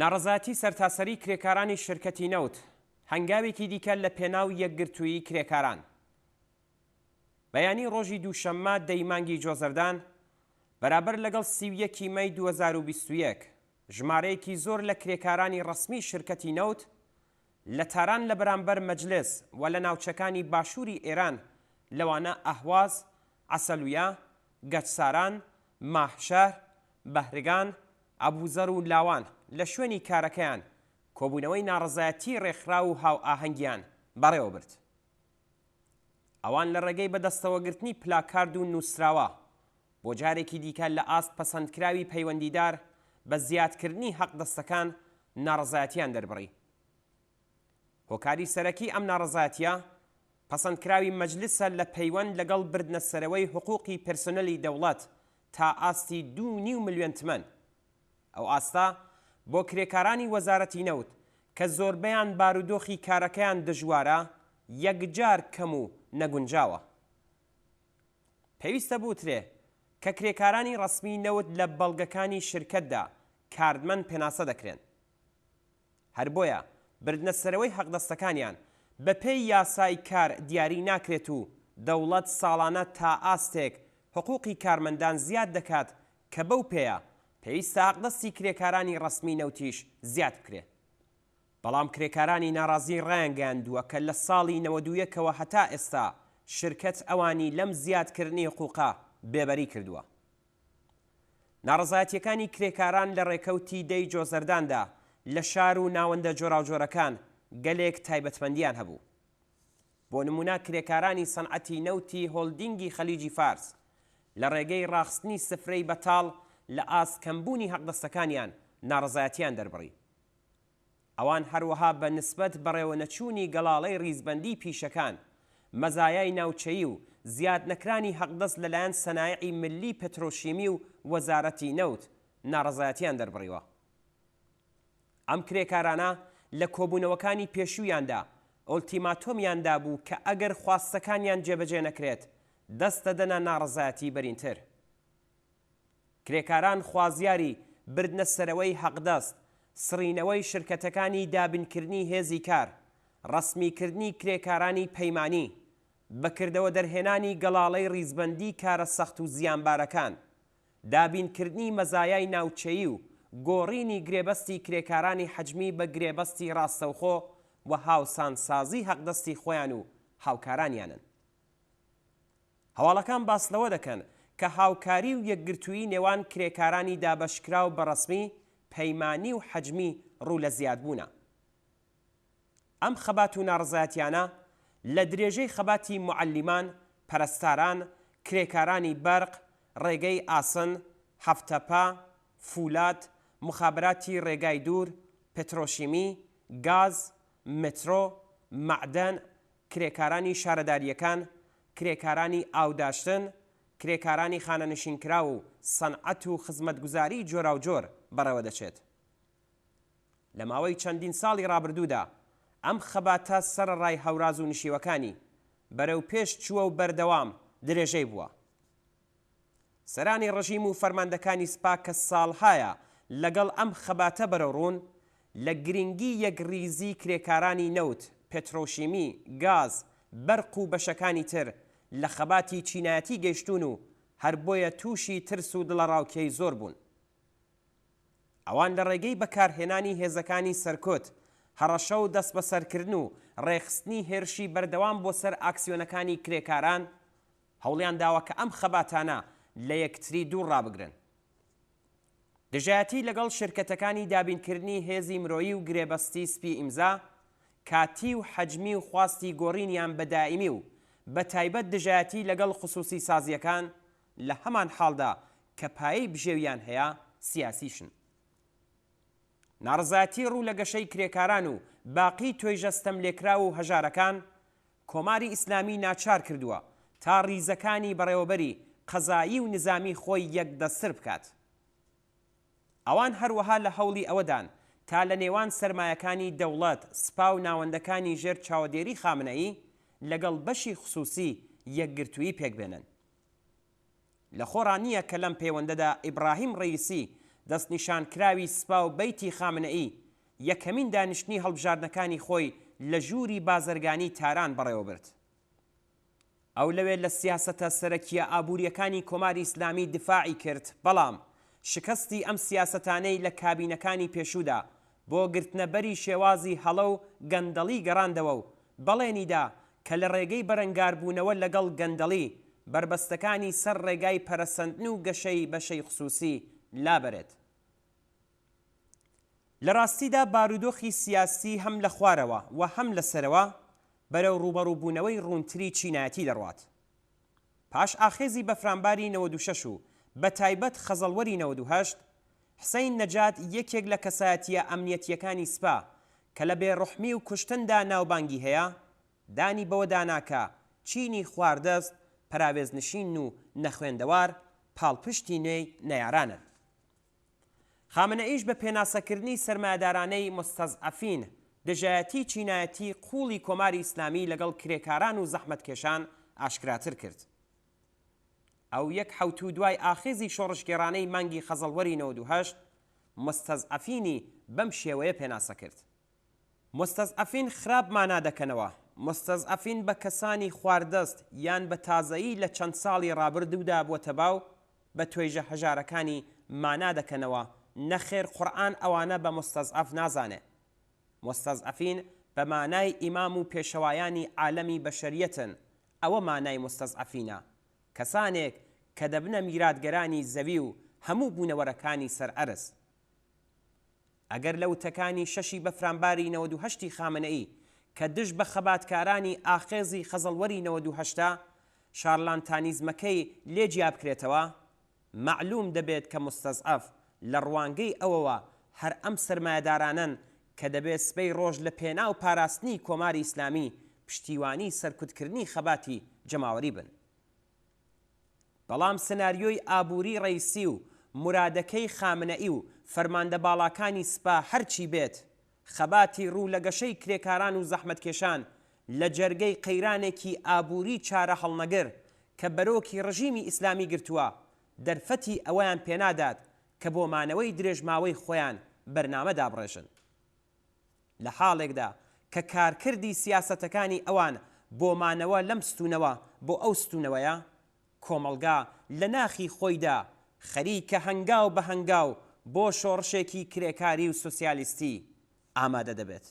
ناڕەزایەتی سەرتاسەری کرێکارانی شرکەتی نەوت، هەنگاوێکی دیکە لە پێناو یەکگرتوویی کرێکاران. بەیانی ڕۆژی دووشەممە دە ی مانگی جۆزەردان، بەرابەر لەگەڵ 31 ی مەی 2021، ژمارەیەکی زۆر لە کرێکارانی ڕەسمی شرکەتی نەوت لە تاران لە بەرامبەر مەجلس و لە ناوچەکانی باشووری ئێران لەوانە ئەهواز، عەسەلویە، گەچساران، ماهشەهر، بەهرگان، ئەبوزەر و لاوان لە شوێنی کارەکەیان کۆبوونەوەی ناڕەزایەتیی ڕێکخراو و هاوئاهەنگیان بەڕێوە برد. ئەوان لە ڕێگەی بەدەستەوەگرتنی پلاکارد و نووسراوە بۆ جارێکی دیکە لە ئاست پەسەندکراوی پەیوەندیدار بە زیادکردنی حەقدەستەکان ناڕەزایەتییان دەربڕی. هۆکاری سەرەکی ئەم ناڕەزایەتییە پەسەندکراوی مەجلسە لە پەیوەند لەگەڵ بردنەسەرەوەی حقوقی پرسونلی دەوڵەت تا ئاستی دوو نیو ملیۆن تمەن. ئەو ئاستە بۆ کرێکارانی وەزارەتی نەوت کە زۆربەیان بارودۆخی کارەکەیان دژوارە یەکجار کەم و نەگونجاوە. پێویستە بوترێ کە کرێکارانی ڕەسمی نەوت لە بەڵگەکانی شرکەتدا کاردمەند پێناسە دەکرێن. هەر بۆیە بردنە سەرەوەی حەقدەستەکانیان بە پێی یاسای کار دیاری ناکرێت و دەوڵەت ساڵانە تا ئاستێک حقوقی کارمەندان زیاد دەکات کە بەو پێیە پێویستە حەقدەستی کرێکارانی ڕەسمی نەوتیش زیاد بکرێ. بەڵام کرێکارانی ناڕازی ڕایانگەیاندووە کە لە ساڵی 91 ەوە هەتا ئێستا شرکەت ئەوانی لەم زیادکردنی حقوقە بێبەری کردووە. ناڕەزایەتییەکانی کرێکاران لە ڕێکەوتی دەی جۆزەرداندا لە شار و ناوەندە جۆراوجۆرەکان گەلێک تایبەتمەندییان هەبوو. بۆ نموونە کرێکارانی سەنعەتی نەوتی هۆلدینگی خەلیجی فارس لە ڕێگەی ڕاخستنی سفرەی بەتاڵ لە ئاست کەمبوونی حەقدەستەکانیان ناڕەزایەتییان دەربڕی. ئەوان هەروەها بە نسبەت بەڕێوەنەچوونی گەڵاڵەی ڕیزبەندیی پیشەکان، مەزایای ناوچەیی و زیاد نەکرانی حەقدەست لە لایەن سەنایعی ملی پترۆشیمی و وەزارەتی نەوت، ناڕەزایەتییان دەربڕیوە. ئەم کرێکارانە لە کۆبوونەوەکانی پێشوویاندا ئۆلتیماتۆمیان دابوو کە ئەگەر خواستەکانیان جێبەجێ نەکرێت، دەست دەدەنە ناڕەزایەتیی بەرینتر. کرێکاران خوازیاری بردنە سەرەوەی حەقدەست، سڕینەوەی شرکەتەکانی دابینکردنی هێزی کار، ڕەسمیکردنی کرێکارانی پەیمانی، بەکردەوە دەرهێنانی گەڵاڵەی ڕیزبەندی کارە سەخت و زیانبارەکان، دابینکردنی مەزایای ناوچەیی و گۆڕینی گرێبەستی کرێکارانی حەجمی بە گرێبەستی ڕاستەوخۆ و هاوسانسازی حەقدەستی خۆیان و هاوکارانیانن. هەواڵەکان باس لەوە دەکەن کە هاوکاری و یەکگرتوویی نێوان کرێکارانی دابەشکراو بە ڕەسمی، پەیمانی و حەجمی ڕوو لە زیادبوونە. ئەم خەبات و ناڕەزایەتیانە لە درێژەی خەباتی موعەلیمان، پەرستاران، کرێکارانی بەرق، ڕێگەی ئاسن، هەفتەپە، فولاد، موخابراتی ڕێگای دوور، پترۆشیمی، گاز، مترۆ، مەعدەن، کرێکارانی شارەدارییەکان، کرێکارانی ئاوداشتن، کرێکارانی خانەنشینکراو و سەنعەت و خزمەتگوزاریی جۆراوجۆر بەڕێوەدەچێت. لە ماوەی چەندین ساڵی ڕابردوودا ئەم خەباتە سەرەڕای هەوراز و نشیوەکانی، بەرەوپێش چووە و بەردەوام درێژەی بووە. سەرانی ڕژیم و فەرماندەکانی سپا کە ساڵهایە لەگەڵ ئەم خەباتە بەرەوڕوون، لە گرینگی یەکڕیزی کرێکارانی نەوت، پترۆشیمی، گاز، بەرق و بەشەکانی تر لە خەباتی چینایەتی گەیشتوون و هەر بۆیە تووشی ترس و دڵەڕاوکێی زۆر بوون. ئەوان لە ڕێگەی بەکارهێنانی هێزەکانی سەرکوت، هەڕەشە و دەستبەسەرکردن و ڕێکخستنی هێرشی بەردەوام بۆ سەر ئاکسیۆنەکانی کرێکاران، هەوڵیان داوە کە ئەم خەباتانە لە یەکتری دوور ڕابگرن. دژایەتی لەگەڵ شرکەتەکانی دابینکردنی هێزی مرۆیی و گرێبەستی سپی ئیمزا، کاتی و حەجمی و خواستی گۆڕینیان بە دائیمی و بە تایبەت دژایەتی لەگەڵ خسوسی سازییەکان لە هەمان حاڵدا کە پایەی بژێویان هەیە سیاسیشن. ناڕەزایەتی ڕوو لە گەشەی کرێکاران و باقی توێژە ستەملێکراو و هەژارەکان کۆماری ئیسلامی ناچار کردووە تا ڕیزەکانی بەڕێوەبەری قەزایی و نزامی خۆی یەکدەستتر بکات. ئەوان هەروەها لە هەوڵی ئەوەدان تا لە نێوان سەرمایەکانی دەوڵەت، سپا و ناوەندەکانی ژێر چاوەدێری خامنەیی لەگەڵ بەشی خسووسی یەکگرتوویی پێک بێنن. لە خۆڕا نییە کە لەم پێوەندەدا ئیبڕاهیم ڕەییسی. دەستنیشانکراوی سپا و بەیتی خامنەئی، یەکەمین دانیشتنی هەڵبژاردنەکانی خۆی لە ژووری بازرگانیی تاران بەڕێوەبرد. ئەو لەوێ لە سیاسەتە سەرەکییە ئابوورییەکانی کۆماری ئیسلامی دفاعی کرد، بەڵام شکستی ئەم سیاسەتانەی لە کابینەکانی پێشوودا بۆ گرتنەبەری شێوازی هەڵە و گەندەڵی گەڕاندەوە و بەڵێنی دا کە لە ڕێگەی بەرەنگاربوونەوە لەگەڵ گەندەڵی، بەربەستەکانی سەر ڕێگای پەرەسەندن و گەشەی بەشەی خسووسی لابەرێت. لە ڕاستیدا بارودۆخی سیاسی هەم لە خوارەوە و هەم لە سەرەوە بەرەو ڕووبەڕووبوونەوەی ڕوونتری چینایەتی دەڕوات. پاش ئاخێزی بەفرانباری 96 و بە تایبەت خەزەڵوەری 98، حسەین نەجات یەکێک لە کەسایەتییە ئەمنیەتییەکانی سپا کە لە بێ ڕوحمی و کوشتندا ناوبانگی هەیە، دانی بەوە دانا کە چینی خواردەست، پەراوێزنشین و نەخوێندەوار پاڵپشتی نوێی نەیارانن. خامنەئیش بە پێناسەکردنی سەرمایەدارانەی موستەزعەفین، دژایەتیی چینایەتیی قووڵی کۆماری ئیسلامی لەگەڵ کرێکاران و زەحمەتکێشان ئاشکراتر کرد. ئەو یەک حەوتوو دوای ئاخێزی شۆڕشگێڕانەی مانگی خەزەڵوەری 98، موستەزعەفینی بەم شێوەیە پێناسە کرد. موستەزعەفین خراپ مانا دەکەنەوە، موستەزعەفین بە کەسانی خواردەست یان بە تازەیی لە چەند ساڵی ڕابردوودا بۆتە باو، بە توێژە هەژارەکانی مانا دەکەنەوە، نەخێر قورئان ئەوانە بە موستەزعەف نازانێ. موستەزعەفین بە مانای ئیمام و پێشەوایانی عالەمی بەشەریەتن، ئەوە مانای موستەزعەفینە، کەسانێک کە دەبنە میراتگەرانی زەوی و هەموو بوونەوەرەکانی سەر ئەرز. ئەگەر لە وتەکانی شەشی بەفرانباری 98 ی خامنەئی کە دژ بە خەباتکارانی ئاخێزی خەزەڵوەری نەوەدوهەشتە، شارلانتانیزمەکەی لێ جیابکرێتەوە، مەعلووم دەبێت کە موستەزعەف لە ڕوانگەی ئەوەوە هەر ئەم سەرمایەدارانەن کە دەبێ سبەی ڕۆژ لە پێناو پاراستنی کۆماری ئیسلامی پشتیوانی سەرکوتکردنی خەباتی جەماوەری بن. بەڵام سناریۆی ئابووری ڕەیسی و مورادەکەی خامنەئی و فەرماندە باڵاکانی سپا هەرچی بێت، خەباتی ڕوو لە گەشەی کرێکاران و زەحمەتکێشان لە جەرگەی قەیرانێکی ئابووری چارە هەڵنەگر کە بەرۆکی ڕژیمی ئیسلامی گرتووە، دەرفەتی ئەوەیان پێنادات کە بۆ مانەوەی درێژماوەی خۆیان بەرنامە دابڕێژن. لە حاڵێکدا کە کارکردی سیاسەتەکانی ئەوان بۆ مانەوە لەم ستوونەوە بۆ ئەو ستوونەوەیە، کۆمەڵگا لە ناخی خۆیدا خەریکە هەنگاو بە هەنگاو بۆ شۆڕشێکی کرێکاری و سۆسیالیستی ئامادە دەبێت.